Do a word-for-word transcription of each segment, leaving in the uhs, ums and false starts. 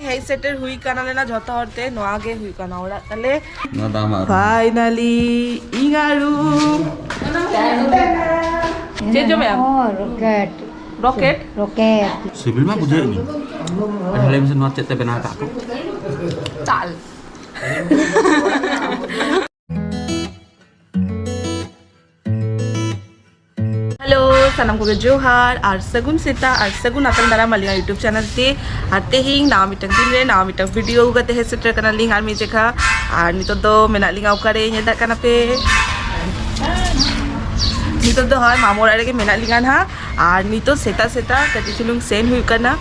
ᱦᱮᱡ ᱥᱮᱴᱮᱨ ᱦᱩᱭ ᱠᱟᱱᱟ ᱞᱮᱱᱟ ᱡᱷᱚᱛᱚ ᱦᱚᱲ ᱛᱮ᱾ ᱱᱚᱣᱟ ᱜᱮ ᱦᱩᱭᱩᱜ ᱠᱟᱱᱟ ᱚᱲᱟᱜ ᱛᱟᱞᱮ᱾ ᱱᱚᱣᱟ ᱫᱚ ᱟᱢᱟᱜ ᱨᱩᱢ᱾ ᱯᱷᱟᱭᱱᱟᱞᱤ ᱤᱧᱟᱜ ᱨᱩᱢ᱾ ᱪᱮᱫ ᱡᱚᱢᱮᱜ ᱟᱢ? ᱨᱚᱠᱮᱴ᱾ ᱨᱚᱠᱮᱴ? ᱨᱚᱠᱮᱴ᱾ ᱥᱤᱵᱤᱞ ᱢᱟ ᱵᱩᱡᱷᱟᱹᱣᱮᱫ ᱜᱮ᱾ ᱟᱪᱪᱷᱟ, ᱞᱟᱹᱭ ᱢᱮᱥᱮ, ᱱᱚᱣᱟ ᱪᱮᱫ ᱛᱮ ᱵᱮᱱᱟᱣ ᱟᱠᱟᱫ ᱠᱚ? ᱫᱟᱞ᱾ ᱦᱮᱞᱳ, ᱥᱟᱱᱟᱢ ᱠᱚᱜᱮ ᱡᱚᱦᱟᱨ ᱟᱨ ᱥᱟᱹᱜᱩᱱ ᱥᱮᱛᱟᱜ ᱟᱨ ᱥᱟᱹᱜᱩᱱ ᱟᱛᱟᱝ ᱫᱟᱨᱟᱢ ᱟᱹᱞᱤᱧᱟᱜ YouTube ᱪᱮᱱᱮᱞ ᱛᱮ᱾ ᱟᱨ ᱛᱮᱦᱮᱧ ᱱᱟᱣᱟ ᱢᱤᱫᱴᱟᱝ ᱫᱤᱱ ᱨᱮ ᱱᱟᱣᱟ ᱢᱤᱫᱴᱟᱝ ᱵᱷᱤᱰᱤᱭᱳ ᱟᱹᱜᱩ ᱠᱟᱛᱮ ᱦᱮᱡ ᱥᱮᱴᱮᱨ ᱠᱟᱱᱟᱞᱤᱧ ᱟᱨ ᱢᱤᱫ ᱡᱮᱠᱷᱟ᱾ ᱟᱨ ᱱᱤᱛᱚᱜ ᱫᱚ ᱢᱮᱱᱟᱜ ᱞᱤᱧᱟ ᱚᱠᱟᱨᱮ, ᱧᱮᱞ ᱫᱟᱲᱮᱭᱟᱜ ᱠᱟᱱᱟ ᱯᱮ? ᱱᱤᱛᱚᱜ ᱫᱚ ᱦᱳᱭ, ᱢᱟᱢᱚ ᱚᱲᱟᱜ ᱨᱮᱜᱮ ᱢᱮᱱᱟᱜ ᱞᱤᱧᱟ ᱱᱟᱦᱟᱜ᱾ ᱟᱨ ᱱᱤᱛᱚᱜ ᱥᱮᱛᱟᱜ ᱥᱮᱛᱟᱜ ᱠᱟᱹᱴᱤᱡ ᱪᱩᱞᱩᱝ ᱥᱮᱱ ᱦᱩᱭᱩᱜ ᱠᱟᱱᱟ᱾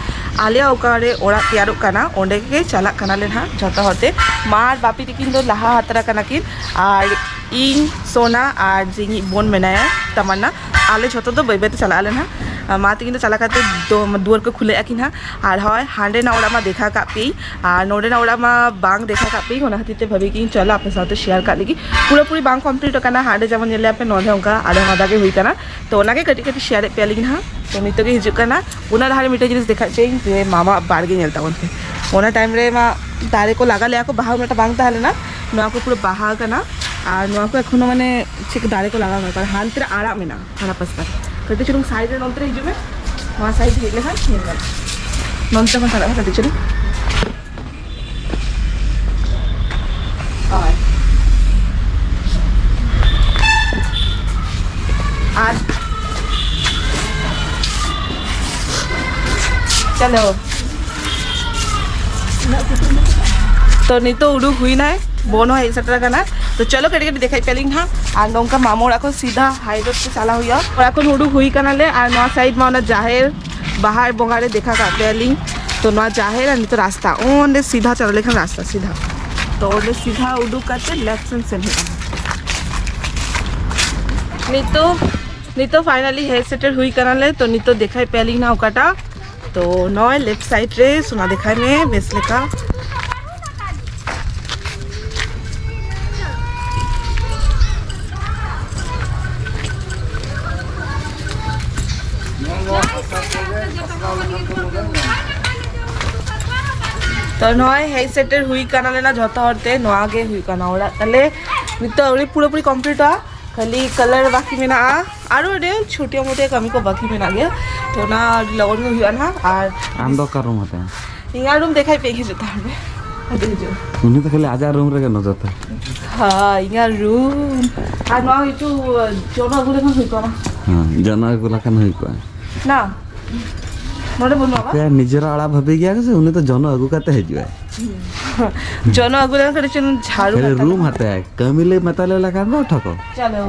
ᱟᱞᱮᱭᱟᱜ ᱚᱠᱟᱨᱮ ᱚᱲᱟᱜ ᱛᱮᱭᱟᱨᱚᱜ ᱠᱟᱱᱟ, ᱚᱸᱰᱮ ᱜᱮ ᱪᱟᱞᱟᱜ ᱠᱟᱱᱟᱞᱮ ᱱᱟᱦᱟᱜ ᱡᱷᱚᱛᱚ ᱦᱚᱲ ᱛᱮ᱾ ᱢᱟ ᱟᱨ ᱵᱟᱯᱤ ᱛᱟᱹᱠᱤᱱ ᱫᱚ ᱞᱟᱦᱟ ᱦᱟᱛᱟᱨ ᱠᱟᱱᱟ ᱠᱤᱱ᱾ ᱟᱨ ᱤᱧ, ᱥᱳᱱᱟ ᱟᱨ ᱡᱮ ᱤᱧᱤᱡ ᱵᱳᱱ ᱢᱮᱱᱟᱭᱟ ᱛᱟᱢᱟᱱᱱᱟ, ᱟᱞᱮ ᱡᱷᱚᱛᱚ ᱫᱚ ᱵᱟᱹᱭ ᱵᱟᱹᱭ ᱛᱮ ᱪᱟᱞᱟᱜ ᱟᱞᱮ ᱱᱟᱦᱟᱜ᱾ ᱢᱟ ᱛᱟᱹᱠᱤᱱ ᱫᱚ ᱪᱟᱞᱟᱣ ᱠᱟᱛᱮ ᱫᱚ-, ᱫᱩᱣᱟᱹᱨ ᱠᱚ ᱠᱷᱩᱞᱟᱹᱣᱮᱫᱼᱟ ᱠᱤᱱ ᱦᱟᱸᱜ᱾ ᱟᱨ ᱦᱳᱭ, ᱦᱟᱸᱰᱮᱱᱟᱜ ᱚᱲᱟᱜ ᱢᱟ ᱫᱮᱠᱷᱟ ᱠᱟᱜ ᱯᱮᱭᱟᱹᱧ, ᱟᱨ ᱱᱚᱰᱮᱱᱟᱜ ᱚᱲᱟᱜ ᱢᱟ ᱵᱟᱝ ᱫᱮᱠᱷᱟ ᱠᱟᱜ ᱯᱮᱭᱟᱹᱧ, ᱚᱱᱟ ᱠᱷᱟᱹᱛᱤᱨ ᱛᱮ ᱵᱷᱟᱹᱵᱤ ᱠᱤᱧ ᱪᱚᱞᱚ ᱟᱯᱮ ᱥᱟᱶᱛᱮ ᱥᱮᱭᱟᱨ ᱠᱟᱜ ᱞᱟᱹᱜᱤᱫ᱾ ᱯᱩᱨᱟᱹᱯᱩᱨᱤ ᱵᱟᱝ ᱠᱚᱢᱯᱞᱤᱴ ᱟᱠᱟᱱᱟ, ᱦᱟᱸᱰᱮ ᱡᱮᱢᱚᱱ ᱧᱮᱞ ᱞᱮᱭᱟ ᱯᱮ, ᱱᱚᱰᱮ ᱚᱱᱠᱟ ᱟᱫᱷᱟ ᱢᱟᱫᱷᱟ ᱜᱮ ᱦᱩᱭ ᱠᱟᱱᱟ᱾ ᱛᱚ ᱚᱱᱟᱜᱮ ᱠᱟᱹᱴᱤᱡ ᱠᱟᱹᱴᱤᱡ ᱥᱮᱭᱟᱨᱮᱫ ᱯᱮᱭᱟᱞᱤᱧ ᱦᱟᱸᱜ᱾ ᱛᱚ ᱱᱤᱛᱚᱜ ᱜᱮ ᱦᱤᱡᱩᱜ ᱠᱟᱱᱟ᱾ ᱚᱱᱟ ᱞᱟᱦᱟᱨᱮ ᱢᱤᱫᱴᱮᱡ ᱡᱤᱱᱤᱥ ᱫᱮᱠᱷᱟᱜ ᱯᱮᱭᱟᱹᱧ ᱡᱮ ᱢᱟᱢᱟ ᱵᱟᱲᱜᱮ ᱧᱮᱞ ᱛᱟᱵᱚᱱ ᱯᱮ᱾ ᱚᱱᱟ ᱴᱟᱭᱤᱢ ᱨᱮ ᱢᱟ ᱫᱟᱨᱮ ᱠᱚ ᱞᱟᱜᱟ ᱞᱮᱭᱟ ᱠᱚ, ᱵᱟᱦᱟ ᱩᱱᱟᱹᱜ ᱴᱟ ᱵᱟᱝ ᱛᱟᱦᱮᱸ ᱞᱮᱱᱟ᱾ ᱱᱚᱣᱟ ᱠᱚ ᱯᱩᱨᱟᱹ ᱵᱟᱦᱟ ᱠᱟᱱᱟ᱾ ᱟᱨ ᱱᱚᱣᱟ ᱠᱚ ᱮᱠᱷᱚᱱᱳ ᱢᱟᱱᱮ ᱪᱮᱫ ᱠᱚ ᱫᱟᱨᱮ ᱠᱚ ᱞᱟᱜᱟᱣ ᱫᱚᱨᱠᱟᱨ, ᱦᱟᱱᱛᱮ ᱨᱮ ᱟᱨᱟᱜ ᱢᱮᱱᱟᱜᱼᱟ᱾ ᱦᱟᱱᱟ ᱯᱟᱥᱴᱟ᱾ ᱠᱟᱹᱴᱤᱡ ᱪᱩᱞᱩᱝ ᱥᱟᱭᱤᱰ ᱨᱮ, ᱱᱚᱱᱛᱮ ᱨᱮ ᱦᱤᱡᱩᱜ ᱢᱮ᱾ ᱱᱚᱣᱟ ᱥᱟᱭᱤᱰ ᱦᱮᱡ ᱞᱮᱠᱷᱟᱱ ᱧᱮᱞ ᱧᱟᱢᱚᱜᱼᱟ᱾ ᱱᱚᱱᱛᱮ ᱠᱷᱚᱱ ᱥᱟᱞᱟᱜ ᱢᱮ ᱠᱟᱹᱴᱤᱡ ᱪᱩᱞᱩᱝ᱾ ᱦᱳᱭ᱾ ᱟᱨ ᱪᱚᱞᱚ᱾ ᱛᱚ, ᱱᱤᱛᱚᱜ ᱩᱰᱩᱠ ᱦᱩᱭᱱᱟᱭ, ᱵᱳᱱ ᱦᱚᱸ ᱦᱮᱡ ᱥᱮᱴᱮᱨ ᱟᱠᱟᱱᱟ᱾ ᱛᱚ, ᱪᱚᱞᱚ, ᱠᱟᱹᱴᱤᱡ ᱠᱟᱹᱴᱤᱡ ᱫᱮᱠᱷᱟᱭ ᱯᱮᱭᱟᱞᱤᱧ ᱦᱟᱸᱜ᱾ ᱟᱨ ᱱᱚᱝᱠᱟ ᱢᱟᱢᱚ ᱚᱲᱟᱜ ᱠᱷᱚᱱ ᱥᱤᱫᱷᱟ ᱦᱟᱭ ᱨᱳᱰ ᱛᱮ ᱪᱟᱞᱟᱣ ᱦᱩᱭᱩᱜᱼᱟ᱾ ᱚᱲᱟᱜ ᱠᱷᱚᱱ ᱩᱰᱩᱠ ᱦᱩᱭ ᱠᱟᱱᱟᱞᱮ, ᱟᱨ ᱱᱚᱣᱟ ᱥᱟᱭᱤᱰ ᱢᱟ ᱚᱱᱟ ᱡᱟᱦᱮᱨ, ᱵᱟᱦᱟ ᱵᱚᱸᱜᱟ ᱨᱮ ᱫᱮᱠᱷᱟ ᱠᱟᱜ ᱯᱮᱭᱟᱞᱤᱧ᱾ ᱛᱚ, ᱱᱚᱣᱟ ᱡᱟᱦᱮᱨ ᱟᱨ ᱱᱤᱛᱚᱜ ᱨᱟᱥᱛᱟ, ᱚᱸᱰᱮ ᱥᱤᱫᱷᱟ ᱪᱟᱞᱟᱣ ᱞᱮᱠᱷᱟᱱ ᱨᱟᱥᱛᱟ ᱥᱤᱫᱷᱟ᱾ ᱛᱚ, ᱚᱸᱰᱮ ᱥᱤᱫᱷᱟ ᱩᱰᱩᱠ ᱠᱟᱛᱮ ᱞᱮᱯᱷᱴ ᱥᱮᱱ ᱥᱮᱱ ᱦᱩᱭᱩᱜᱼᱟ᱾ ᱱᱤᱛᱚᱜ, ᱱᱤᱛᱚᱜ ᱯᱷᱟᱭᱱᱟᱞᱤ ᱦᱮᱡ ᱥᱮᱴᱮᱨ ᱦᱩᱭ ᱠᱟᱱᱟᱞᱮ᱾ ᱛᱚ, ᱱᱤᱛᱚᱜ ᱫᱮᱠᱷᱟᱭ ᱯᱮᱭᱟᱞᱤᱧ ᱱᱟ ᱚᱠᱟᱴᱟᱜ᱾ ᱛᱚ, ᱱᱚᱜᱼᱚᱭ ᱞᱮᱯᱷᱴ ᱥᱟᱭᱤᱰ ᱨᱮ, ᱥᱳᱱᱟ ᱫᱮᱠᱷᱟᱭ ᱢᱮ ᱵᱮᱥ ᱞᱮᱠᱟ᱾ ᱛᱚ ᱱᱚᱜᱼᱚᱭ ᱦᱮᱡ ᱥᱮᱴᱮᱨ ᱦᱩᱭ ᱠᱟᱱᱟ ᱞᱮᱱᱟ ᱡᱷᱚᱛᱚ ᱦᱚᱲ ᱛᱮ᱾ ᱱᱚᱣᱟ ᱜᱮ ᱦᱩᱭᱩᱜ ᱠᱟᱱᱟ ᱚᱲᱟᱜ ᱛᱟᱞᱮ᱾ ᱱᱤᱛᱚᱜ ᱟᱹᱣᱨᱤ ᱯᱩᱨᱟᱹᱯᱩᱨᱤ ᱠᱚᱢᱯᱞᱤᱴᱚᱜᱼᱟ, ᱠᱷᱟᱹᱞᱤ ᱠᱟᱞᱟᱨ ᱵᱟᱹᱠᱤ ᱢᱮᱱᱟᱜᱼᱟ, ᱟᱨᱚ ᱟᱹᱰᱤ ᱪᱷᱳᱴᱤᱭᱟ ᱢᱳᱴᱤᱭᱟ ᱠᱟᱹᱢᱤ ᱠᱚ ᱵᱟᱹᱠᱤ ᱢᱮᱱᱟᱜ ᱜᱮᱭᱟ᱾ ᱛᱚ ᱚᱱᱟ ᱟᱹᱰᱤ ᱞᱚᱜᱚᱱ ᱜᱮ ᱦᱩᱭᱩᱜᱼᱟ ᱱᱟᱦᱟᱜ᱾ ᱟᱨ ᱟᱢ ᱫᱚ ᱚᱠᱟ ᱨᱩᱢ ᱦᱟᱛᱟᱣᱟ? ᱤᱧᱟᱹᱜ ᱨᱩᱢ ᱫᱮᱠᱷᱟᱭ ᱯᱮ, ᱦᱤᱡᱩᱜ ᱛᱟᱦᱮᱸ ᱯᱮ᱾ ᱦᱤᱡᱩᱜ᱾ ᱩᱱᱤ ᱫᱚ ᱠᱷᱟᱹᱞᱤ ᱟᱡᱟᱜ ᱨᱩᱢ ᱨᱮᱜᱮ ᱱᱚᱡᱚᱨ ᱛᱟᱭ᱾ ᱦᱳᱭ, ᱤᱧᱟᱹᱜ ᱨᱩᱢ᱾ ᱟᱨ ᱱᱚᱣᱟ ᱦᱚᱭᱛᱳ ᱡᱚᱱᱚᱜ ᱟᱹᱜᱩ ᱞᱮᱠᱷᱟᱱ ᱦᱩᱭ ᱠᱚᱜᱼᱟ᱾ ᱦᱮᱸ, ᱡᱚᱱᱚᱜ ᱟᱹᱜᱩ ᱞᱮᱠᱷᱟᱱ ᱦᱩᱭ ᱠᱚᱜᱼᱟ᱾ ᱱᱟ, ᱱᱚᱰᱮ ᱵᱟᱹᱱᱩᱜᱼᱟ ᱵᱟ? ᱟᱯᱮ ᱱᱤᱡᱮᱨᱟᱜ ᱚᱲᱟᱜ ᱵᱷᱟᱵᱤ ᱜᱮᱭᱟ ᱥᱮ? ᱩᱱᱤ ᱫᱚ ᱡᱚᱱᱚᱜ ᱟᱹᱜᱩ ᱠᱟᱛᱮ ᱦᱤᱡᱩᱜᱼᱟᱭ᱾ ᱡᱚᱱᱚᱜ ᱟᱹᱜᱩ ᱞᱮᱠᱷᱟᱱ ᱠᱟᱹᱴᱤᱡ ᱪᱩᱞᱩᱝ ᱡᱷᱟᱲᱩ ᱠᱷᱟᱹᱞᱤ ᱦᱟᱛᱟᱣ ᱨᱩᱢ ᱞᱮᱠᱷᱟᱱ᱾ ᱦᱟᱛᱟᱭ, ᱠᱟᱹᱢᱤ ᱞᱮ ᱢᱮᱛᱟ ᱞᱮ ᱞᱮᱠᱷᱟᱱ ᱫᱚ ᱴᱷᱚᱠᱚ᱾ ᱪᱚᱞᱚ᱾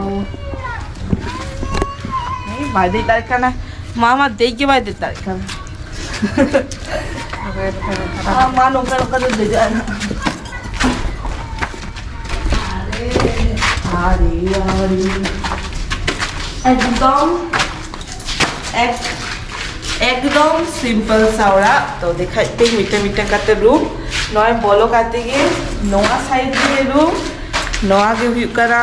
ᱮᱭ, ᱵᱟᱭ ᱫᱮᱡ ᱫᱟᱲᱮᱭᱟᱜ ᱠᱟᱱᱟ᱾ ᱢᱟ, ᱢᱟ, ᱫᱮᱡ ᱜᱮ ᱵᱟᱭ ᱫᱮᱡ ᱫᱟᱲᱮᱭᱟᱜ ᱠᱟᱱᱟ᱾ ᱟᱨ ᱢᱟ ᱱᱚᱝᱠᱟ ᱱᱚᱝᱠᱟ ᱫᱚ ᱫᱮᱡᱚᱜᱼᱟ ᱱᱟᱦᱟᱜ᱾ ᱟᱨᱮ, ᱟᱨᱮ᱾ ᱮᱠᱫᱚᱢ, ᱮᱠ-, ᱮᱠᱫᱚᱢ simple ᱥᱟ ᱚᱲᱟᱜ᱾ ᱛᱚ ᱫᱮᱠᱷᱟᱡ ᱯᱮ ᱢᱤᱫᱴᱟᱝ ᱢᱤᱫᱴᱟᱝ ᱠᱟᱛᱮ ᱨᱩᱢ᱾ ᱱᱚᱜᱼᱚᱭ ᱵᱚᱞᱚ ᱠᱟᱛᱮ ᱜᱮ ᱱᱚᱣᱟ side ᱨᱮ ᱨᱩᱢ, ᱱᱚᱣᱟ ᱜᱮ ᱦᱩᱭᱩᱜ ᱠᱟᱱᱟ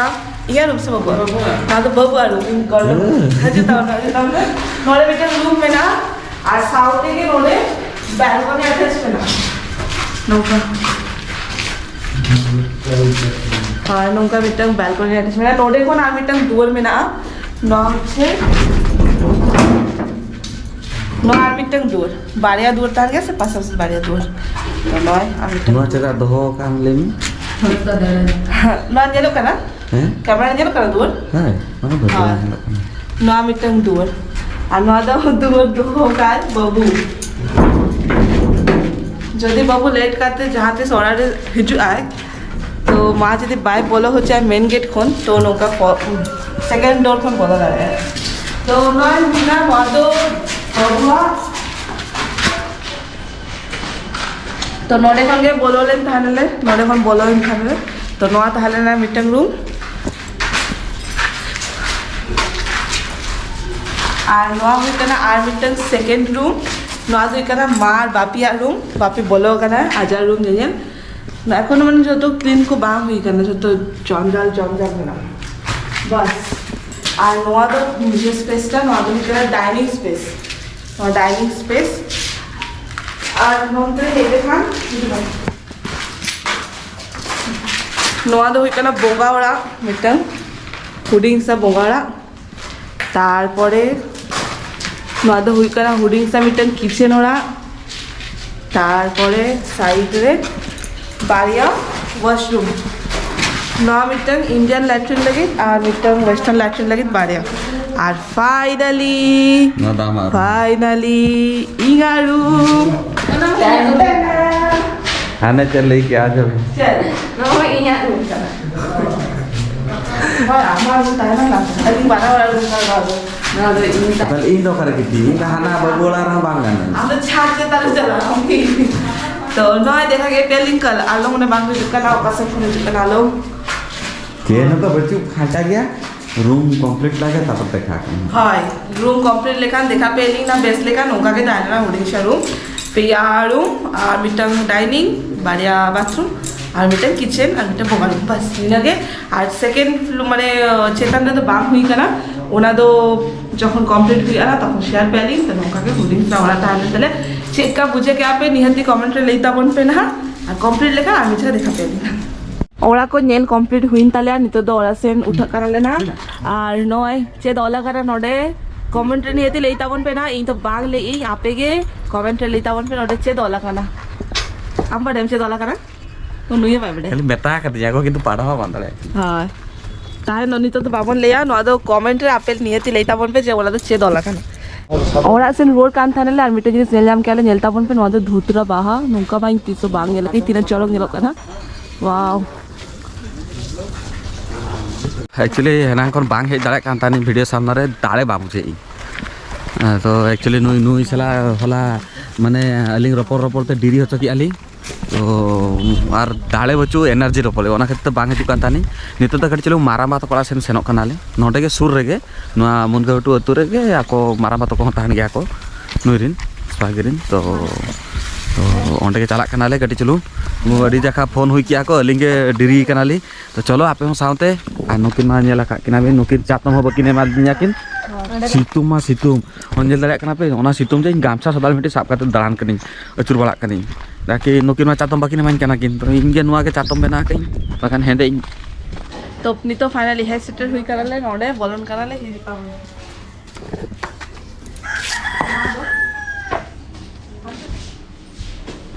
ᱤᱧᱟᱹᱜ ᱨᱩᱢ ᱥᱮ ᱵᱟᱹᱵᱩᱣᱟᱜ? ᱱᱚᱣᱟ ᱫᱚ ᱵᱟᱹᱵᱩᱣᱟᱜ ᱨᱩᱢ᱾ ᱤᱧ ᱠᱚᱞ ᱦᱮᱸ᱾ ᱦᱤᱡᱩᱜ ᱛᱟᱵᱚᱱ ᱯᱮ, ᱦᱤᱡᱩᱜ ᱛᱟᱵᱚᱱ ᱯᱮ᱾ ᱱᱚᱰᱮ ᱢᱤᱫᱴᱟᱝ ᱨᱩᱢ ᱢᱮᱱᱟᱜᱼᱟ᱾ ᱟᱨ ᱥᱟᱶᱛᱮ ᱜᱮ ᱱᱚᱰᱮ balcony attach ᱢᱮᱱᱟᱜᱼᱟ᱾ ᱱᱚᱝᱠᱟ᱾ ᱟᱨ ᱱᱚᱝᱠᱟ ᱢᱤᱫᱴᱟᱝ balcony attach ᱢᱮᱱᱟᱜᱼᱟ᱾ ᱱᱚᱰᱮ ᱠᱷᱚᱱ ᱟᱨ ᱢᱤᱫᱴᱟᱝ ᱫᱩᱣᱟᱹᱨ ᱢᱮᱱᱟᱜᱼᱟ᱾ ᱱᱚᱣᱟ ᱦᱚᱪᱪᱷᱮ, ᱱᱚᱣᱟ ᱟᱨ ᱢᱤᱫᱴᱟᱝ ᱫᱩᱣᱟᱹᱨ᱾ ᱵᱟᱨᱭᱟ ᱫᱩᱣᱟᱹᱨ ᱛᱟᱦᱮᱱ ᱜᱮᱭᱟ ᱥᱮ, ᱯᱟᱥᱟᱯᱟᱥᱤ ᱵᱟᱨᱭᱟ ᱫᱩᱣᱟᱹᱨ᱾ ᱛᱚ ᱱᱚᱜᱼᱚᱭ ᱟᱨ ᱢᱤᱫᱴᱟᱝ ᱱᱚᱣᱟ ᱫᱩᱣᱟᱹᱨ᱾ ᱪᱮᱫᱟᱜ ᱫᱚᱦᱚ ᱠᱟᱜ ᱟᱢ ᱞᱟᱹᱭ ᱢᱮ? ᱱᱚᱣᱟ ᱧᱮᱞᱚᱜ ᱠᱟᱱᱟ? ᱦᱮᱸ? ᱠᱮᱢᱮᱨᱟ ᱧᱮᱞᱚᱜ ᱠᱟᱱᱟ ᱫᱩᱣᱟᱹᱨ? ᱦᱮᱸ, ᱚᱱᱟ ᱫᱚ ᱦᱳᱭ᱾ ᱧᱮᱞᱚᱜ ᱠᱟᱱᱟ᱾ ᱱᱚᱣᱟ ᱢᱤᱫᱴᱟᱝ ᱫᱩᱣᱟᱹᱨ᱾ ᱟᱨ ᱱᱚᱣᱟ ᱫᱚ ᱫᱩᱣᱟᱹᱨ ᱫᱚᱦᱚ ᱠᱟᱜ ᱵᱟᱹᱵᱩ᱾ ᱡᱩᱫᱤ ᱵᱟᱹᱵᱩ late ᱠᱟᱛᱮ ᱡᱟᱦᱟᱸ ᱛᱤᱥ ᱚᱲᱟᱜ ᱨᱮ ᱦᱤᱡᱩᱜ ᱟᱭ, ᱛᱚ ᱢᱟ ᱡᱩᱫᱤ ᱵᱟᱭ ᱵᱚᱞᱚ ᱦᱚᱪᱚᱭᱟ main gate ᱠᱷᱚᱱ, ᱛᱚ ᱱᱚᱝᱠᱟ ᱯᱚ-, second door ᱠᱷᱚᱱ ᱵᱚᱞᱚ ᱫᱟᱲᱮᱭᱟᱜᱼᱟ᱾ ᱛᱚ ᱱᱚᱣᱟ ᱢᱮᱱᱟᱜᱼᱟ, ᱱᱚᱣᱟ ᱫᱚ ᱵᱟᱹᱵᱩᱣᱟᱜ᱾ ᱛᱚ ᱱᱚᱰᱮ ᱠᱷᱚᱱ ᱜᱮ ᱵᱚᱞᱚ ᱞᱮᱱ ᱛᱟᱦᱮᱱᱟᱞᱮ, ᱱᱚᱰᱮ ᱠᱷᱚᱱ ᱵᱚᱞᱚ ᱞᱮᱱ ᱛᱟᱦᱮᱱᱟᱞᱮ᱾ ᱛᱚ ᱱᱚᱣᱟ ᱛᱟᱦᱮᱸ ᱞᱮᱱᱟ ᱢᱤᱫᱴᱟᱝ ᱨᱩᱢ᱾ ᱟᱨ ᱱᱚᱣᱟ ᱦᱩᱭᱩᱜ ᱠᱟᱱᱟ ᱟᱨ ᱢᱤᱫᱴᱟᱝ second room᱾ ᱱᱚᱣᱟ ᱫᱚ ᱦᱩᱭᱩᱜ ᱠᱟᱱᱟ ᱢᱟ ᱟᱨ ᱵᱟᱯᱤᱭᱟᱜ ᱨᱩᱢ᱾ ᱵᱟᱯᱤ ᱵᱚᱞᱚ ᱟᱠᱟᱱᱟ ᱟᱡᱟᱜ ᱨᱩᱢ ᱧᱮᱧᱮᱞ᱾ ᱱᱚᱣᱟ ᱮᱠᱷᱚᱱ ᱢᱟᱱᱮ ᱡᱚᱛᱚ clean ᱠᱚ ᱵᱟᱝ ᱦᱩᱭ ᱟᱠᱟᱱᱟ, ᱡᱚᱛᱚ ᱡᱚᱧᱡᱟᱞ ᱡᱚᱧᱡᱟᱞ ᱢᱮᱱᱟᱜᱼᱟ᱾ ᱵᱟᱥ, ᱟᱨ ᱱᱚᱣᱟ ᱫᱚ ᱱᱤᱡᱮ space ᱴᱟ, ᱱᱚᱣᱟ ᱫᱚ ᱦᱩᱭᱩᱜ ᱠᱟᱱᱟ dining space᱾ ᱱᱚᱣᱟ dining space᱾ ᱟᱨ ᱱᱚᱱᱛᱮ ᱦᱮᱡ ᱞᱮᱠᱷᱟᱱ ᱱᱚᱣᱟ ᱫᱚ ᱦᱩᱭᱩᱜ ᱠᱟᱱᱟ ᱵᱚᱸᱜᱟ ᱚᱲᱟᱜ, ᱢᱤᱫᱴᱟᱝ ᱦᱩᱰᱤᱧ ᱥᱟ ᱵᱚᱸᱜᱟ ᱚᱲᱟᱜ᱾ ᱛᱟᱨᱯᱚᱨᱮ ᱱᱚᱣᱟ ᱫᱚ ᱦᱩᱭᱩᱜ ᱠᱟᱱᱟ ᱦᱩᱰᱤᱧ ᱥᱟ ᱢᱤᱫᱴᱟᱝ ᱠᱤᱪᱮᱱ ᱚᱲᱟᱜ᱾ ᱛᱟᱨᱯᱚᱨᱮ ᱥᱟᱭᱤᱰ ᱨᱮ ᱵᱟᱨᱭᱟ ᱣᱟᱥᱨᱩᱢ, ᱱᱚᱣᱟ ᱢᱤᱫᱴᱟᱝ ᱤᱱᱰᱤᱭᱟᱱ ᱞᱮᱴᱨᱤᱱ ᱞᱟᱹᱜᱤᱫ ᱟᱨ ᱢᱤᱫᱴᱟᱝ ᱣᱮᱥᱴᱟᱨᱱ ᱞᱮᱴᱨᱤᱱ ᱞᱟᱹᱜᱤᱫ ᱵᱟᱨᱭᱟ᱾ ᱟᱨ ᱯᱷᱟᱭᱱᱟᱞᱤ, ᱱᱚᱣᱟ ᱫᱚ ᱟᱢᱟᱜ ᱨᱩᱢ᱾ ᱯᱷᱟᱭᱱᱟᱞᱤ ᱤᱧᱟᱹᱜ ᱨᱩᱢ᱾ ᱦᱟᱱᱮ ᱪᱮᱫ ᱞᱟᱹᱭ ᱠᱮᱜᱼᱟ, ᱟᱸᱡᱚᱢ ᱢᱮ᱾ ᱪᱮᱫ? ᱱᱚᱣᱟ ᱤᱧᱟᱹᱜ ᱨᱩᱢ ᱠᱟᱱᱟ᱾ ᱵᱟᱝ, ᱟᱢᱟᱜ ᱨᱩᱢ ᱛᱟᱦᱮᱱᱟ ᱞᱟᱦᱟ᱾ ᱟᱹᱞᱤᱧ ᱵᱟᱱᱟ ᱦᱚᱲᱟᱜ ᱨᱩᱢ ᱠᱟᱱᱟ ᱱᱚᱣᱟ ᱫᱚ᱾ ᱱᱚᱣᱟ ᱫᱚ ᱤᱧ ᱛᱟᱦᱮᱸ᱾ ᱛᱟᱦᱞᱮ ᱤᱧ ᱫᱚ ᱚᱠᱟᱨᱮ ᱜᱤᱛᱤᱡ? ᱤᱧ ᱫᱚ ᱦᱟᱱᱟ ᱵᱟᱹᱵᱩ ᱚᱲᱟᱜ ᱨᱮᱦᱚᱸ ᱵᱟᱝ ᱜᱟᱱᱚᱜᱼᱟ᱾ ᱟᱢ ᱫᱚ ᱪᱷᱟᱫ ᱪᱮᱛᱟᱱ ᱨᱮ ᱪᱟᱞᱟᱜ ᱟᱢ᱾ ᱛᱚ ᱱᱚᱜᱼᱚᱭ ᱫᱮᱠᱷᱟ ᱜᱮ ᱯᱮ ᱞᱤᱝᱠ ᱠᱟᱞ ᱟᱞᱚᱢ ᱚᱱᱟ ᱵᱟᱝ ᱦᱤᱡᱩᱜ ᱠᱟᱱᱟ, ᱚᱠᱟ ᱥᱮᱫ ᱠᱷᱚᱱ ᱦᱤᱡᱩᱜ ᱠᱟᱱᱟ ᱟᱞᱚᱢ᱾ ᱪᱮᱫ ᱦᱚᱸᱛᱚ ᱵᱟᱹᱪᱩᱜ, ᱯᱷᱟᱸᱠᱟ ᱜᱮᱭᱟ᱾ ᱨᱩᱢ ᱠᱚᱢᱯᱞᱤᱴ ᱞᱟᱜᱮ ᱛᱟᱨᱯᱚᱨ ᱫᱮᱠᱷᱟ ᱠᱚ᱾ ᱦᱳᱭ, ᱨᱩᱢ ᱠᱚᱢᱯᱞᱤᱴ ᱞᱮᱠᱷᱟᱱ ᱫᱮᱠᱷᱟ ᱯᱮ ᱞᱤᱧ ᱱᱟ ᱵᱮᱥ ᱞᱮᱠᱟ ᱱᱚᱝᱠᱟ ᱜᱮ ᱛᱟᱦᱮᱸ ᱞᱮᱱᱟ ᱦᱩᱰᱤᱧ ᱥᱟ ᱨᱩᱢ᱾ ᱯᱮᱭᱟ ᱨᱩᱢ ᱟᱨ ᱢᱤᱫᱴᱟᱝ ᱰᱟᱭᱱᱤᱝ, ᱵᱟᱨᱭᱟ ᱵᱟᱛᱷᱨᱩᱢ ᱟᱨ ᱢᱤᱫᱴᱟᱝ ᱠᱤᱪᱮᱱ ᱟᱨ ᱢᱤᱫᱴᱟᱝ ᱵᱚᱸᱜᱟ ᱨᱩᱢ, ᱵᱟᱥ ᱤᱱᱟᱹᱜᱮ᱾ ᱟᱨ ᱥᱮᱠᱮᱱᱰ ᱯᱷᱞᱳ ᱢᱟᱱᱮ ᱪᱮᱛᱟᱱ ᱨᱮᱫᱚ ᱵᱟᱝ ᱦᱩᱭ ᱠᱟᱱᱟ, ᱚᱱᱟ ᱫᱚ ᱡᱚᱠᱷᱚᱱ ᱠᱚᱢᱯᱞᱤᱴ ᱦᱩᱭᱩᱜᱼᱟ ᱛᱚᱠᱷᱚᱱ ᱥᱮᱭᱟᱨ ᱯᱮ ᱞᱤᱧ᱾ ᱛᱚ ᱱᱚᱝᱠᱟ ᱜᱮ ᱦᱩᱰᱤᱧ ᱥᱟ ᱚᱲᱟᱜ ᱛᱟᱦᱮᱸ ᱞᱮᱱ ᱛᱟᱞᱮ᱾ ᱪᱮᱫ ᱞᱮᱠᱟ ᱵᱩᱡᱷᱟᱹᱣ ᱠᱮᱜᱼᱟ ᱯᱮ ᱱᱤᱦᱟᱹᱛᱤ ᱠᱚᱢᱮᱱᱴ ᱨᱮ ᱞᱟᱹᱭ ᱛᱟᱵᱚᱱ ᱯᱮ ᱱᱟᱦᱟᱜ, ᱟᱨ ᱠᱚᱢᱯᱞᱤᱴ ᱞᱮᱠᱷᱟᱱ ᱟᱨ ᱢᱤᱫ ᱡᱟᱭᱜᱟ ᱫᱮᱠᱷᱟ ᱯᱮ ᱞᱤᱧ᱾ ᱚᱲᱟᱜ ᱠᱚ ᱧᱮᱞ ᱠᱚᱢᱯᱞᱤᱴ ᱦᱩᱭᱮᱱ ᱛᱟᱞᱮᱭᱟ, ᱱᱤᱛᱚᱜ ᱫᱚ ᱚᱲᱟᱜ ᱥᱮᱱ ᱩᱴᱷᱟᱹᱜ ᱠᱟᱱᱟᱞᱮ ᱱᱟᱦᱟᱜ᱾ ᱟᱨ ᱱᱚᱜᱼᱚᱭ ᱪᱮᱫ ᱚᱞ ᱟᱠᱟᱱᱟ ᱱᱚᱰᱮ, ᱠᱚᱢᱮᱱᱴ ᱨᱮ ᱱᱤᱦᱟᱹᱛᱤ ᱞᱟᱹᱭ ᱛᱟᱵᱚᱱ ᱯᱮ ᱱᱟᱦᱟᱜ, ᱤᱧ ᱫᱚ ᱵᱟᱝ ᱞᱟᱹᱭ ᱟᱹᱧ, ᱟᱯᱮ ᱜᱮ ᱠᱚᱢᱮᱱᱴ ᱨᱮ ᱞᱟᱹᱭ ᱛᱟᱵᱚᱱ ᱯᱮ ᱱᱚᱰᱮ ᱪᱮᱫ ᱚᱞ ᱟᱠᱟᱱᱟ᱾ ᱟᱢ ᱵᱟᱰᱟᱭᱟᱢ ᱪᱮᱫ ᱚᱞ ᱟᱠᱟᱱᱟ? ᱛᱚ ᱱᱩᱭ ᱦᱚᱸ ᱵᱟᱭ ᱵᱟᱰᱟᱭᱟ᱾ ᱠᱷᱟᱹᱞᱤ ᱢᱮᱛᱟ ᱠᱟᱫᱤᱧᱟ ᱠᱚ, ᱠᱤᱱᱛᱩ ᱯᱟᱲᱦᱟᱣ ᱦᱚᱸ ᱵᱟᱝ ᱫᱟᱲᱮᱭᱟᱜ ᱠᱟᱱᱟ᱾ ᱦᱳᱭ, ᱛᱟᱦᱮᱸ ᱫᱚ ᱱᱤᱛᱚᱜ ᱫᱚ ᱵᱟᱵᱚᱱ ᱞᱟᱹᱭᱟ, ᱱᱚᱣᱟ ᱫᱚ ᱠᱚᱢᱮᱱᱴ ᱨᱮ ᱟᱯᱮ ᱱᱤᱦᱟᱹᱛᱤ ᱞᱟᱹᱭ ᱛᱟᱵᱚᱱ ᱯᱮ ᱡᱮ ᱚᱱᱟ ᱫᱚ ᱪᱮᱫ ᱚᱞ ᱟᱠᱟᱱᱟ᱾ ᱚᱲᱟᱜ ᱥᱮᱱ ᱨᱩᱣᱟᱹᱲ ᱠᱟᱱ ᱛᱟᱦᱮᱱᱟᱞᱮ ᱟᱨ ᱢᱤᱫᱴᱮᱱ ᱡᱤᱱᱤᱥ ᱧᱮᱞ ᱧᱟᱢ ᱠᱮᱜᱼᱟ ᱞᱮ, ᱧᱮᱞ ᱛᱟᱵᱚᱱ ᱯᱮ, ᱱᱚᱣᱟ ᱫᱚ ᱫᱷᱩᱛᱨᱟ ᱵᱟᱦᱟ, ᱱᱚᱝᱠᱟ ᱢᱟ ᱤᱧ ᱛᱤᱥ ᱦᱚᱸ ᱵᱟᱝ ᱧᱮᱞ ᱟᱠᱟᱫᱟᱹᱧ, ᱛᱤᱱᱟᱹᱜ ᱪᱚᱨᱚᱠ ᱧᱮᱞᱚᱜ ᱠᱟᱱᱟ᱾ ᱣᱟᱣ᱾ ᱮᱠᱪᱩᱭᱮᱞᱤ ᱮᱱᱟᱝ ᱠᱷᱚᱱ ᱵᱟᱝ ᱦᱮᱡ ᱫᱟᱲᱮᱭᱟᱜ ᱠᱟᱱ ᱛᱟᱦᱮᱱᱤᱧ ᱵᱷᱤᱰᱤᱭᱳ ᱥᱟᱢᱱᱟ ᱨᱮ, ᱫᱟᱲᱮ ᱵᱟᱝ ᱵᱩᱡᱷᱟᱹᱣᱮᱫ ᱤᱧ᱾ ᱛᱚ ᱮᱠᱪᱩᱭᱮᱞᱤ ᱱᱩᱭ ᱱᱩᱭ ᱥᱟᱞᱟᱜ ᱦᱚᱞᱟ ᱢᱟᱱᱮ ᱟᱹᱞᱤᱧ ᱨᱚᱯᱚᱲ ᱨᱚᱯᱚᱲ ᱛᱮ ᱰᱮᱨᱤ ᱦᱚᱪᱚ ᱠᱮᱜᱼᱟ ᱞᱤᱧ᱾ ᱛᱚ ᱟᱨ ᱫᱟᱲᱮ ᱵᱟᱹᱪᱩᱜ, ᱮᱱᱟᱨᱡᱤ ᱨᱚᱯᱚᱲ, ᱚᱱᱟ ᱠᱷᱟᱹᱛᱤᱨ ᱛᱮ ᱵᱟᱝ ᱦᱤᱡᱩᱜ ᱠᱟᱱ ᱛᱟᱦᱮᱱᱤᱧ᱾ ᱱᱤᱛᱚᱜ ᱫᱚ ᱠᱟᱹᱴᱤᱡ ᱪᱩᱞᱩᱝ ᱢᱟᱨᱟᱝᱵᱟ ᱛᱟᱠᱚ ᱚᱲᱟᱜ ᱥᱮᱱ ᱥᱮᱱᱚᱜ ᱠᱟᱱᱟᱞᱮ, ᱱᱚᱰᱮ ᱜᱮ ᱥᱩᱨ ᱨᱮᱜᱮ, ᱱᱚᱣᱟ ᱢᱩᱱᱜᱟᱹ ᱜᱷᱩᱴᱩ ᱟᱹᱛᱩ ᱨᱮᱜᱮ ᱟᱠᱚ ᱢᱟᱨᱟᱝᱵᱟ ᱛᱟᱠᱚ ᱦᱚᱸ ᱛᱟᱦᱮᱱ ᱜᱮᱭᱟ ᱠᱚ, ᱱᱩᱭ ᱨᱤᱱ ᱥᱚᱦᱟᱜᱤ ᱨᱤᱱ᱾ ᱛᱚ ᱛᱚ ᱚᱸᱰᱮ ᱜᱮ ᱪᱟᱞᱟᱜ ᱠᱟᱱᱟᱞᱮ ᱠᱟᱹᱴᱤᱡ ᱪᱩᱞᱩᱝ᱾ ᱟᱹᱰᱤ ᱡᱟᱠᱷᱟ ᱯᱷᱳᱱ ᱦᱩᱭ ᱠᱮᱜᱼᱟ ᱠᱚ, ᱟᱹᱞᱤᱧ ᱜᱮ ᱰᱮᱨᱤ ᱠᱟᱱᱟᱞᱤᱧ᱾ ᱛᱚ ᱪᱚᱞᱚ ᱟᱯᱮ ᱦᱚᱸ ᱥᱟᱶᱛᱮ, ᱟᱨ ᱱᱩᱠᱤᱱ ᱢᱟ ᱧᱮᱞ ᱟᱠᱟᱫ ᱠᱤᱱᱟ ᱵᱤᱱ, ᱱᱩᱠᱤᱱ ᱪᱟᱛᱚᱢ ᱦᱚᱸ ᱵᱟᱹᱠᱤᱱ ᱮᱢᱟ ᱫᱤᱧᱟ ᱠᱤᱱ᱾ ᱥᱤᱛᱩᱝ ᱢᱟ ᱥᱤᱛᱩᱝ, ᱚᱱᱟ ᱧᱮᱞ ᱫᱟᱲᱮᱭᱟᱜ ᱠᱟᱱᱟ ᱯᱮ, ᱚᱱᱟ ᱥᱤᱛᱩᱝ ᱛᱮ ᱤᱧ ᱜᱟᱢᱪᱷᱟ ᱥᱟᱫᱟᱞ ᱢᱤᱫᱴᱤᱡ ᱥᱟᱵ ᱠᱟᱛᱮ ᱫᱟᱬᱟᱱ ᱠᱟᱹᱱᱟᱹᱧ, ᱟᱹᱪᱩᱨ ᱵᱟᱲᱟᱜ ᱠᱟᱹᱱᱟᱹᱧ᱾ ᱡᱟᱠᱤ ᱱᱩᱠᱤᱱ ᱢᱟ ᱪᱟᱛᱚᱢ ᱵᱟᱹᱠᱤᱱ ᱮᱢᱟᱹᱧ ᱠᱟᱱᱟ ᱠᱤᱱ, ᱛᱚ ᱤᱧ ᱜᱮ ᱱᱚᱣᱟ ᱜᱮ ᱪᱟᱛᱚᱢ ᱵᱮᱱᱟᱣ ᱠᱟᱹᱧ, ᱵᱟᱠᱷᱟᱱ ᱦᱮᱸᱫᱮ ᱤᱧ᱾ ᱛᱚ ᱱᱤᱛᱚᱜ finally ᱦᱮᱡ ᱥᱮᱴᱮᱨ ᱦᱩᱭ ᱠᱟᱱᱟᱞᱮ, ᱱᱚᱰᱮ ᱵᱚᱞᱚᱱ ᱠᱟᱱᱟᱞᱮ, ᱦᱤᱡᱩᱜ ᱛᱟᱵᱚᱱ᱾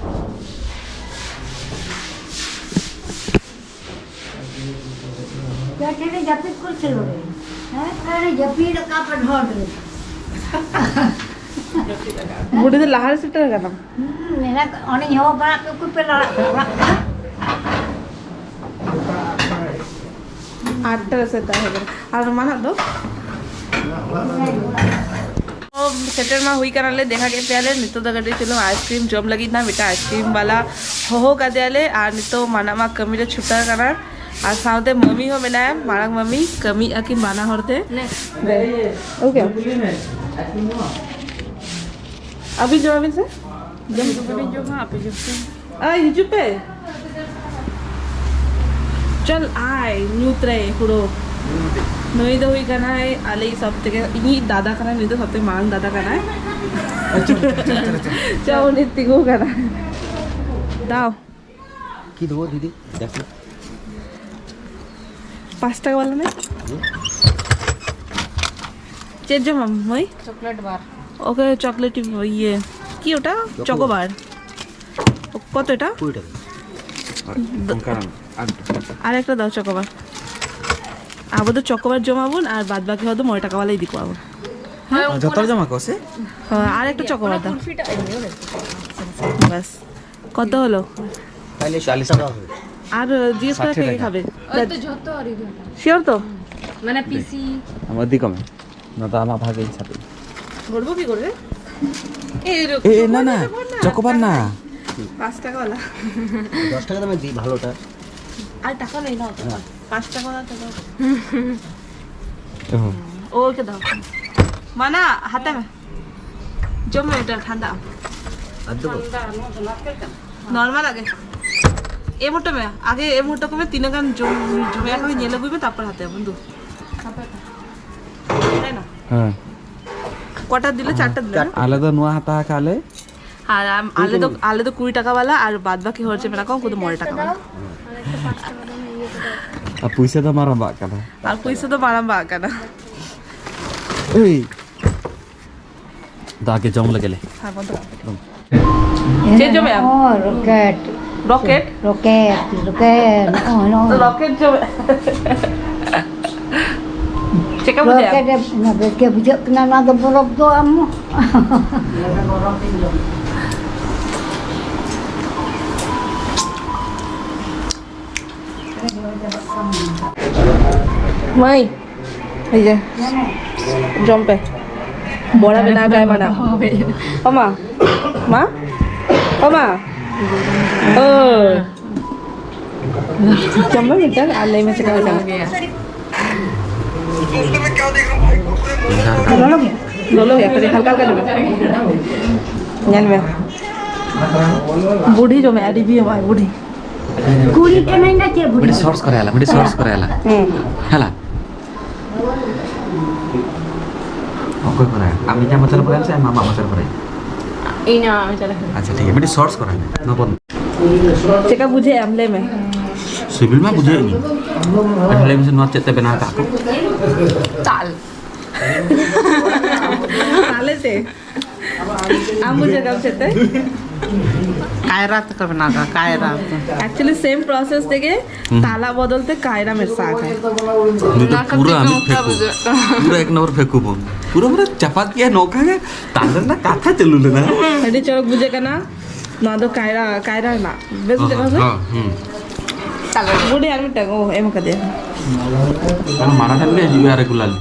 ᱡᱟᱹᱯᱤᱫ ᱠᱚ ᱪᱟᱹᱞᱩ ᱨᱮ᱾ ᱦᱮᱸ? ᱟᱨᱮ ᱡᱟᱹᱯᱤᱫ ᱟᱠᱟᱫ ᱯᱮ ᱰᱷᱚᱸᱰ ᱨᱮ᱾ ᱵᱩᱰᱤ ᱫᱚ ᱞᱟᱦᱟ ᱨᱮ ᱥᱮᱴᱮᱨ ᱟᱠᱟᱱᱟ᱾ ᱦᱩᱸ, ᱢᱮᱱᱟ ᱚᱱᱮᱧ ᱦᱚᱦᱚ ᱵᱟᱲᱟ ᱯᱮ, ᱩᱠᱩᱨ ᱯᱮ ᱞᱟᱲᱟᱜ ᱠᱟᱱᱟ ᱚᱲᱟᱜ ᱠᱷᱚᱱ? ᱟᱴᱴᱟ ᱨᱮ ᱥᱮᱛᱟᱜ ᱦᱮᱡ ᱠᱟᱱᱟ᱾ ᱟᱨ ᱢᱟᱱᱟᱜ ᱫᱚ? ᱛᱚ, ᱥᱮᱴᱮᱨ ᱢᱟ ᱦᱩᱭ ᱠᱟᱱᱟᱞᱮ, ᱫᱮᱠᱷᱟ ᱠᱮᱫ ᱯᱮᱭᱟᱞᱮ᱾ ᱱᱤᱛᱚᱜ ᱫᱚ ᱠᱟᱹᱴᱤᱡ ᱪᱩᱞᱩᱝ ice cream ᱡᱚᱢ ᱞᱟᱹᱜᱤᱫ ᱱᱟ ᱢᱤᱫᱴᱟᱝ ice cream ᱵᱟᱞᱟ ᱦᱚᱦᱚ ᱠᱟᱫᱮᱭᱟᱞᱮ, ᱟᱨ ᱱᱤᱛᱚᱜ ᱢᱟᱱᱟ ᱢᱟ ᱠᱟᱹᱢᱤ ᱨᱮ ᱪᱷᱩᱴᱟᱹᱣ ᱠᱟᱱᱟ, ᱟᱨ ᱥᱟᱶᱛᱮ ᱢᱟᱹᱢᱤ ᱦᱚᱸ ᱢᱮᱱᱟᱭᱟ, ᱢᱟᱨᱟᱝ ᱢᱟᱹᱢᱤ, ᱠᱟᱹᱢᱤ ᱟᱹᱠᱤᱱ ᱵᱟᱱᱟ ᱦᱚᱲ ᱛᱮ᱾ ᱳᱠᱮ, ᱟᱹᱵᱤᱱ ᱡᱚᱢᱟᱵᱤᱱ ᱥᱮ? ᱡᱚᱢ ᱫᱚ ᱵᱟᱹᱞᱤᱧ ᱡᱚᱢᱟ, ᱟᱯᱮ ᱡᱚᱢ ᱯᱮ᱾ ᱟᱭ, ᱦᱤᱡᱩᱜ ᱯᱮ᱾ ᱪᱚᱞ, ᱟᱭ, ᱧᱩᱛ ᱨᱮ ᱦᱩᱲᱩ᱾ ᱱᱩᱭ ᱫᱚ ᱦᱩᱭ ᱠᱟᱱᱟᱭ ᱟᱞᱮᱭᱤᱡ ᱥᱚᱵ ᱛᱷᱮᱠᱮ, ᱤᱧᱤᱡ ᱫᱟᱫᱟ ᱠᱟᱱᱟᱭ, ᱱᱩᱭ ᱫᱚ ᱥᱚᱵ ᱛᱷᱮᱠᱮ ᱢᱟᱨᱟᱝ ᱫᱟᱫᱟ ᱠᱟᱱᱟᱭ᱾ ᱟᱪᱪᱷᱟ, ᱟᱪᱪᱷᱟ, ᱟᱪᱪᱷᱟ, ᱟᱪᱪᱷᱟ᱾ ᱪᱚ, ᱩᱱᱤ ᱛᱤᱸᱜᱩ ᱠᱟᱱᱟᱭ᱾ ᱫᱟᱣ᱾ কি দেবো দিদি? দেখো। পাঁচ টাকা বালা নে। চেঞ্জ মাম, মই? Chocolate bar. ওকে, চকলেট, ইয়ে, কি ওটা? চকোবার। চকোবার। ও, কত এটা? কুড়ি টাকা। আর দ-, অঙ্কারাম, আর আর একটা দাও চকোবার। ᱟᱵᱚ ᱫᱚ ᱪᱚᱠᱳᱵᱟᱨ ᱡᱚᱢᱟᱵᱚᱱ ᱟᱨ ᱵᱟᱫ ᱵᱟᱹᱠᱤ ᱦᱚᱲ ᱫᱚ ᱢᱚᱬᱮ ᱴᱟᱠᱟ ᱵᱟᱞᱟ ᱤᱫᱤ ᱠᱚᱣᱟ ᱵᱚᱱ᱾ ᱦᱮᱸ, ᱡᱚᱛᱚ ᱦᱚᱲ ᱡᱚᱢᱟ ᱠᱚ ᱥᱮ? ᱦᱳᱭ, ᱟᱨ ᱮᱠᱴᱩ ᱪᱚᱠᱳᱵᱟᱨ ᱫᱟᱣ᱾ ᱵᱟᱥ, ᱠᱚᱛᱚ ᱦᱚᱞᱳ? ᱯᱟᱦᱞᱮ ᱪᱟᱞᱤᱥ ᱴᱟᱠᱟ ᱦᱩᱭ᱾ ᱟᱨ ᱡᱤᱜᱽᱜᱮᱥ ᱠᱚᱨᱮ ᱥᱟᱴᱷᱮ ᱠᱮ ᱴᱟᱠᱟ᱾ খাবে? ওই তো যত আর এই যত। শিওর তো? মানে পিসি। আমার দি কমে। না তো আমার ভাগেই ছাপে। ধরবো কি করে? এই রে, এ, এ, না, না, চকোবার না। চকোবার না। পাঁচ টাকা বালা। দশ টাকা দামে দি ভালোটা। আর টাকা নেই, নাও। না। পাঁচ টাকা বালা তো দাও। ও। ও, ওকে দাও। মানা, হাতে মে। জমে এটা ঠান্ডা। আর দেবো? নর্মাল আগে। এই মুহূর্তে মে, আগে এই মুহূর্তে কমে তিন গান জম-, জমে এখন নিয়ে লাগবে, তারপর হাতে বন্ধু। তাই না? ᱦᱮᱸ᱾ ᱠᱚᱴᱟ ᱫᱤᱞᱮ? ᱪᱟᱨᱴᱟ ᱫᱤᱞᱮ ᱱᱟ? ᱟᱞᱮ ᱫᱚ ᱱᱚᱣᱟ ᱦᱟᱛᱟᱣ ᱟᱠᱟᱫ ᱞᱮ᱾ ᱟᱨ ᱟᱢ, ᱟᱞᱮ ᱫᱚ, ᱟᱞᱮ ᱫᱚ ᱠᱩᱲᱤ ᱴᱟᱠᱟ ᱵᱟᱞᱟ ᱟᱨ ᱵᱟᱫ ᱵᱟᱠᱤ ᱦᱚᱲ ᱪᱮ ᱢᱮᱱᱟᱜ ᱠᱚᱣᱟ, ᱩᱱᱠᱩ ᱫᱚ ᱢᱚᱬᱮ ᱴᱟᱠᱟ ᱵᱟᱞᱟ᱾ ᱟᱨ ᱯᱩᱭᱥᱟᱹ ᱫᱚ ᱢᱟᱨᱟᱝ ᱵᱟᱜ ᱠᱟᱱᱟ᱾ ᱟᱨ ᱯᱩᱭᱥᱟᱹ ᱫᱚ ᱢᱟᱨᱟᱝ ᱵᱟᱜ ᱠᱟᱱᱟ᱾ ᱮᱭ, ᱫᱟᱜᱮ ᱡᱚᱢ ᱞᱮᱜᱮ ᱞᱮ᱾ ᱦᱮᱸ, ᱵᱚᱱᱫᱚ ᱠᱟᱜ ᱯᱮ᱾ ᱪᱮᱫ ᱡᱚᱢᱮᱜ ᱟᱢ? ᱚ, ᱨᱚᱠᱮᱴ᱾ ᱨᱚᱠᱮᱴ? ᱨᱚᱠᱮᱴ, ᱨᱚᱠᱮᱴ, ᱱᱚᱜᱼᱚᱭ, ᱱᱚᱜᱼᱚᱭ᱾ ᱨᱚᱠᱮᱴ ᱡᱚᱢᱮᱜ᱾ ᱪᱮᱫᱠᱟ ᱵᱩᱡᱷᱟᱹᱜᱼᱟ? ᱨᱚᱠᱮᱴ ᱮ, ᱚᱱᱟ ᱵᱮᱥ ᱜᱮ ᱵᱩᱡᱷᱟᱹᱜ ᱠᱟᱱᱟ, ᱚᱱᱟ ᱫᱚ ᱵᱚᱨᱚᱯ ᱫᱚ ᱟᱢ᱾ ᱢᱟᱹᱭ, ᱤᱭᱟᱹ, ᱡᱚᱢ ᱯᱮ᱾ ᱵᱚᱲᱟ ᱵᱮᱱᱟᱣ ᱠᱟᱭ ᱢᱟᱲᱟᱝ᱾ ᱚ ᱢᱟ, ᱢᱟ, ᱚ ᱢᱟ᱾ ᱳᱭ᱾ ᱡᱚᱢ ᱢᱮ ᱢᱤᱫᱴᱟᱝ ᱟᱨ ᱞᱟᱹᱭ ᱢᱮ ᱪᱮᱫ ᱞᱮᱠᱟ ᱦᱩᱭ ᱠᱟᱱᱟ᱾ ᱞᱚᱞᱚ ᱜᱮᱭᱟ᱾ ᱞᱚᱞᱚ ᱜᱮᱭᱟ, ᱠᱟᱹᱴᱤᱡ ᱦᱟᱞᱠᱟ ᱦᱟᱞᱠᱟ ᱡᱚᱢ ᱢᱮ᱾ ᱧᱮᱞ ᱢᱮ᱾ ᱵᱩᱰᱷᱤ ᱡᱚᱢᱮ, ᱟᱹᱰᱤ ᱵᱤᱭᱮ ᱢᱟᱭ ᱵᱩᱰᱷᱤ᱾ ᱠᱩᱲᱤ ᱠᱟᱱᱟᱧ ᱱᱟ ᱪᱮᱫ ᱵᱩᱰᱷᱤ? ᱢᱤᱫᱴᱤᱡ ᱥᱚᱨᱴᱥ ᱠᱚᱨᱟᱭ ᱟᱞᱟᱝ, ᱢᱤᱫᱴᱤᱡ ᱥᱚᱨᱴᱥ ᱠᱚᱨᱟᱭ ᱟᱞᱟᱝ᱾ ᱦᱩᱸ᱾ ᱦᱮᱞᱟ᱾ ᱚᱠᱚᱭ ᱠᱚᱨᱟᱭᱟ? ᱟᱢ ᱤᱧᱟᱹᱜ ᱢᱚᱪᱟ ᱨᱮ ᱠᱚᱨᱟᱭ ᱥᱮ ᱟᱢ ᱟᱢᱟᱜ ᱢᱚᱪᱟ ᱨᱮ ᱠᱚᱨᱟᱭ? ᱤᱧ ᱟᱢᱟᱜ ᱢᱚᱪᱟ ᱨᱮ᱾ ᱟᱪᱪᱷᱟ, ᱴᱷᱤᱠ ᱜᱮᱭᱟ, ᱢᱤᱫᱴᱤᱡ ᱥᱚᱨᱴᱥ ᱠᱚᱨᱟᱭ ᱢᱮ᱾ ᱱᱚᱣᱟ ᱵᱚᱱ ᱪᱮᱠᱟ ᱵᱩᱡᱷᱟᱹᱜ ᱟᱢ? ᱞᱟᱹᱭ ᱢᱮ᱾ ᱥᱤᱵᱤᱞ ᱢᱟ ᱵᱩᱡᱷᱟᱹᱣᱮᱫ ᱜᱮ᱾ ᱟᱪᱪᱷᱟ, ᱞᱟᱹᱭ ᱢᱮᱥᱮ, ᱱᱚᱣᱟ ᱪᱮᱫ ᱛᱮ ᱵᱮᱱᱟᱣ ᱟᱠᱟᱫ ᱠᱚ? ᱛᱟᱞ᱾ ᱛᱟᱞᱮ ᱛᱮ? ᱟᱢ ᱵᱩᱡᱷᱟᱹᱣ ᱠᱟᱢ ᱪᱮᱫ ᱛᱮ? ᱠᱟᱭᱨᱟ ᱛᱮᱠᱚ ᱵᱮᱱᱟᱣ ᱠᱟᱜᱼᱟ, ᱠᱟᱭᱨᱟ ᱛᱮ᱾ Actually, same process ᱛᱮᱜᱮ ᱦᱩᱸ᱾ ᱛᱟᱞᱟ ᱵᱚᱫᱚᱞ ᱛᱮ ᱠᱟᱭᱨᱟ ᱢᱮᱥᱟ ᱟᱠᱟᱱᱟ᱾ ᱱᱤᱛᱚᱜ ᱚᱱᱟ ᱯᱩᱨᱟᱹ ᱠᱷᱟᱹᱛᱤᱨ ᱟᱢᱤᱡ ᱱᱚᱝᱠᱟ ᱯᱷᱮᱸᱠᱩ᱾ ᱵᱩᱡᱷᱟᱹᱜ ᱠᱟᱱᱟ᱾ ᱯᱩᱨᱟᱹ ᱮᱠ ᱱᱚᱢᱵᱚᱨ ᱯᱷᱮᱸᱠᱩ ᱵᱚᱱ᱾ ᱯᱩᱨᱟᱹ ᱢᱟᱱᱮ ᱪᱟᱯᱟᱫ ᱜᱮᱭᱟ ᱱᱚᱝᱠᱟ ᱜᱮ᱾ ᱛᱟᱞᱮ ᱨᱮᱱᱟᱜ ᱠᱟᱛᱷᱟ ᱪᱟᱹᱞᱩ ᱞᱮᱱᱟ᱾ ᱟᱹᱰᱤ ᱪᱚᱨᱚᱠ ᱵᱩᱡᱷᱟᱹᱜ ᱠᱟᱱᱟ᱾ ᱱᱚᱣᱟ ᱫᱚ ᱠᱟᱭᱨᱟ, ᱠᱟᱭᱨᱟ ᱨᱮᱱᱟᱜ᱾ ᱵᱮᱥ ᱵᱩᱡᱷᱟᱹᱜ ᱠᱟᱱᱟ ᱥᱮ? ᱦᱚᱸ, ᱦᱩᱸ᱾ ᱵᱩᱰᱷᱤ ᱟᱨ ᱢᱤᱫᱴᱟᱝ, ᱳ, ᱮᱢ ᱠᱟᱫᱮᱭᱟ᱾ ᱟᱨ ᱢᱟᱨᱟᱝ ᱴᱷᱮᱱ ᱜᱮ ᱦᱤᱡᱩᱜᱼᱟ regularly᱾